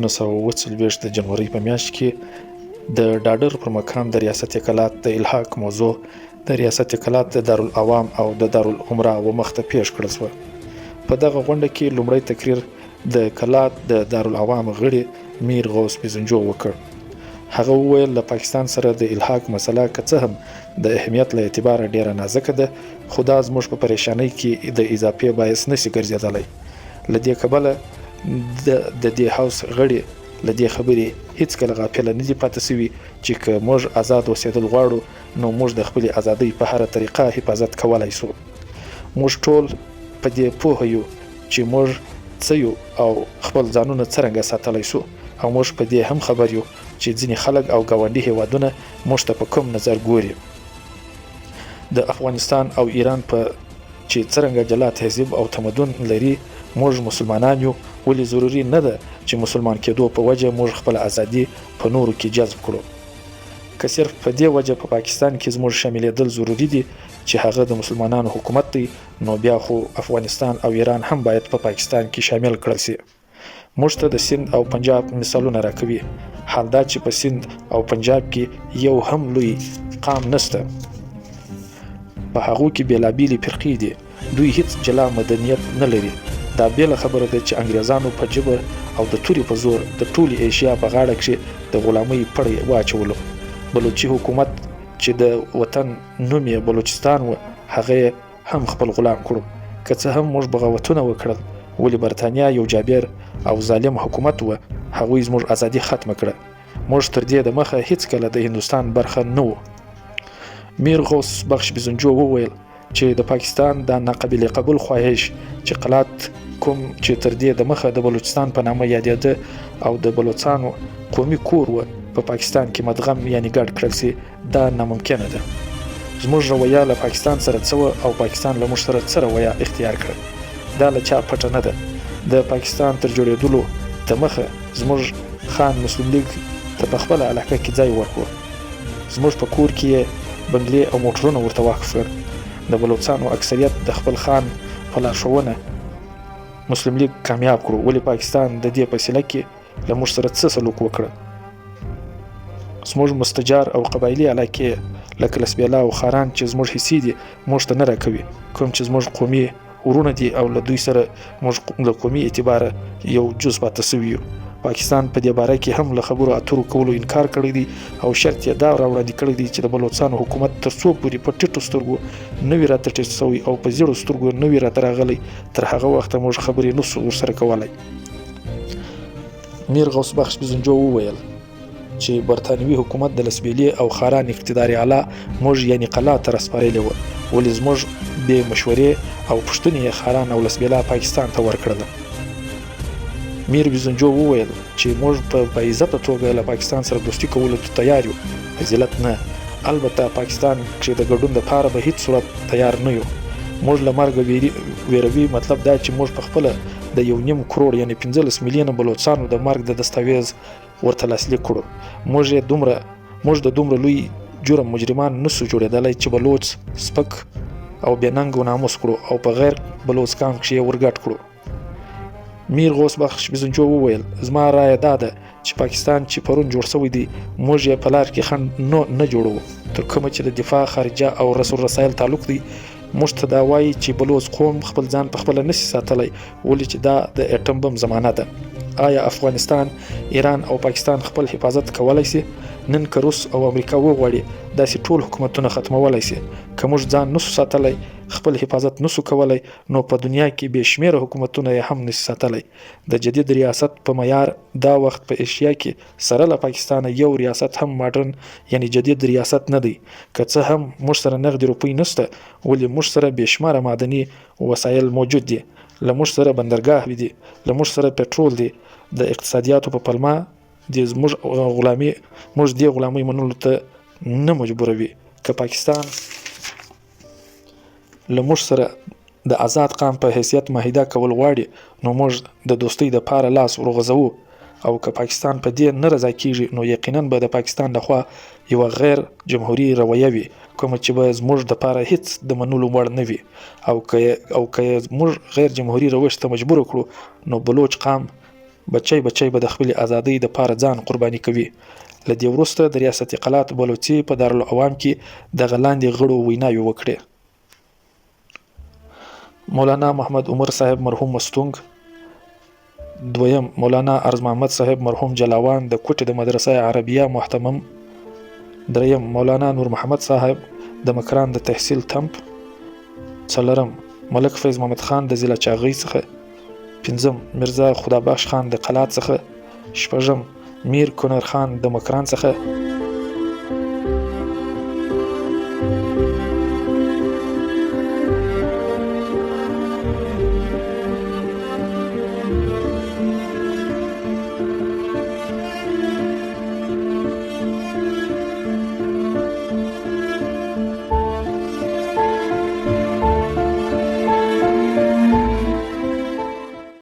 1947 د جنورۍ په میاشت کې د ډاډر پر مقام د ریاست کلات د الحاق موضوع د ریاست کلات د دارالعوام او د دارالعمرا و مخ ته پیښ کړل شوه. په دغه غونډه کې لومړی تقریر د کلات د دارالعوام غړي میر غوث بزنجو وکړ. هغه وویل له پاکستان سره د الحاق مسله که څه هم د اهمیت له اعتباره ډیره نازکه ده خو دا زموږ په پریشانۍ کې د اضافې باعث نه شي ګرځېدلی. له دې کبله د د دې هاوس غړي له دې خبرې هیڅکله غافله نه دي پاتې شوي چې که موږ ازاد اوسېدل غواړو نو موږ د خپلې ازادۍ په هره طریقه حفاظت کولای شو. موږ ټول په دې پوه یو چې موږ څه یو او خپل ځانونه څرنګه ساتلی شو او موږ په دې هم خبر یو چې ځینې خلک او ګاونډي هېوادونه موږ ته په کوم نظر ګوري. د افغانستان او ایران په چې څرنګه جلا تهذیب او تمدن لري، موږ مسلمانان یو، ولې ضروري نه ده چې مسلمان کېدو په وجه موږ خپله ازادي په نورو کې جذب کړو. که صرف په دې وجه په پاکستان کې زموږ شاملېدل ضروري دي چې هغه د مسلمانانو حکومت دی، نو بیا خو افغانستان او ایران هم باید په پاکستان کې شامل کړل شي. موږ ته د سیند او پنجاب مثالونه راکوي، حال دا چې په سیند او پنجاب کې یو هم لوی قام نشته. په هغو کې بېلابېلې فرقې دي، دوی هیڅ جلا مدنیت نه لري. دا بېله خبره ده چې انګرېزانو په جبر او د تورې په زور د ټولې ایشیا په غاړه کښې د غلامۍ پړی واچولو. بلوچي حکومت چې د وطن نوم یې بلوچستان و، هغه یې هم خپل غلام کړو. که څه هم موږ بغاوتونه وکړل، ولې برتانیا یو جابر او ظالم حکومت و، هغوی زموږ ازادي ختمه کړه. موږ تر دې د مخه هیڅکله د هندوستان برخه نه وو. میر غوث بخش بزنجو وویل چې د پاکستان دا ناقابل قبول خواهش چې قلات کوم چې تر دې د مخه د بلوچستان په نامه یادېده او د بلوڅانو قومي کور و، په پاکستان کې مدغم یعنی ګډ کړل شي، دا ناممکنه ده. زموږ رویه له پاکستان سره څه وه او پاکستان له موږ سره څه رویه اختیار کړه، دا له چا پټه نه ده. د پاکستان تر جوړېدلو دمخه زموږ خان مسلم لیګ ته په خپله علاقه کې ځای ورکړو. زموږ په کور کې یې بنګلې او موټرونه ورته وقف کړل. د بلوڅانو اکثریت د خپل خان په لارښوونه مسلم لیګ کامیاب کړو، ولې پاکستان د دې په صله کې له موږ سره څه سلوک وکړ؟ زموږ مستجار او قبایلي علاقې لکه لسبیلا او خاران چې زموږ حصې دي موږ ته نه راکوي، کوم چې زموږ قومي وروڼه دي او له دوی سره موږ له قومي اعتباره یو جز پاتې شوي یو. پاکستان په دې باره کې هم له خبرو اترو کولو انکار کړی دی او شرط یې دا راوړاندې کړی دی چې د بلوڅانو حکومت تر څو پورې په ټیټو سترګو نه وي راته ټیټ شوی او په زیړو سترګو نه وي راته راغلی، تر هغه وخته موږ خبرې نه شو ورسره کولی. میر غوث بخش بزنجو وویل چې برتانوي حکومت د لسبیلې او خاران اقتدار اعلی موږ یعنی قلا ته راسپارلې وه، ولې زموږ بې مشورې او پوښتنې یې خاران او لسبیلا پاکستان ته ورکړله. میر بزنجو وویل چې موږ په باعزته توګه له پاکستان سره دوستي کولو ته تیار یو، په ذلت نه. البته پاکستان کښې د ګډون د پاره به هیڅ صورت تیار نه یو. موږ له مرګه ویروي، مطلب دا چې موږ په خپله د یو نیم کروړ یعنی 15 میلیونه بلوڅانو د مرګ د دستاویز ورته لاسلیک کړو. موږ یې دومره موږ د دومره لوی جرم مجرمان نه سو جوړېدلی چې بلوڅ سپک او بې ننګ و ناموس کړو او په غیر بلوڅ قام کښې یې ورګډ کړو. میر غوث بخش بزنجو وویل، زما رایه دا ده چې پاکستان چې پرون جوړ شوی دی، موږ یې په لار کې خنډ نو نه جوړوو. تر کومه چې د دفاع، خارجه او رسم الرسایل تعلق دی، موږ ته دا وایي چې بلوڅ قوم خپل ځان په خپله نشي ساتلی، ولې چې دا د اټم بم زمانه ده. آیا افغانستان، ایران او پاکستان خپل حفاظت کولی شي؟ نن که روس او امریکا وغواړي، داسې ټول حکومتونه ختمولی شي. که موږ ځان نشو ساتلی، خپل حفاظت نشو کولی، نو په دنیا کې بې شمېره حکومتونه یې هم نشي ساتلی. د جدید ریاست په معیار دا وخت په ایشیا کې سره له پاکستانه یو ریاست هم ماډرن یعنې جدید ریاست نه دی. که څه هم موږ سره نغدې روپۍ نشته، ولې موږ سره بې شماره معدني وسایل موجود دي، له موږ سره بندرګاهوې دي، له موږ سره پټرول دي، د اقتصادیاتو په پلمه دې زموږ غلامي موږ دې غلامۍ منلو ته نه مجبوروي. که پاکستان له موږ سره د ازاد قام په حیثیت معاهده کول غواړي، نو موږ د دوستۍ د پاره لاس وروغځوو او که پاکستان په دې نه رضا کیږي، نو یقینا به د پاکستان له خوا یوه غیر جمهوري رویه وي، کومه چې به زموږ د پاره هیڅ د منلو وړ نه وي او که او که یې موږ غیر جمهوري روش ته مجبور کړو، نو بلوچ قام بچی بچی به د خپلې ازادۍ د پاره ځان قرباني کوي. له دې وروسته د ریاست قلات بلوڅي په دارالعوام کې دغه لاندې غړو ویناوې وکړې. مولانا محمد عمر صاحب مرحوم مستونګ، دویم مولانا عرض محمد صاحب مرحوم جلاوان د کوټې د مدرسه عربیه مهتمم، دریم مولانا نور محمد صاحب د مکران د تحصیل تمپ، څلورم ملک فیض محمد خان د ضلع چاغۍ څخه، پنځم میرزا خدا بخش خان د قلات څخه، شپږم میر کنر خان د مکران څخه.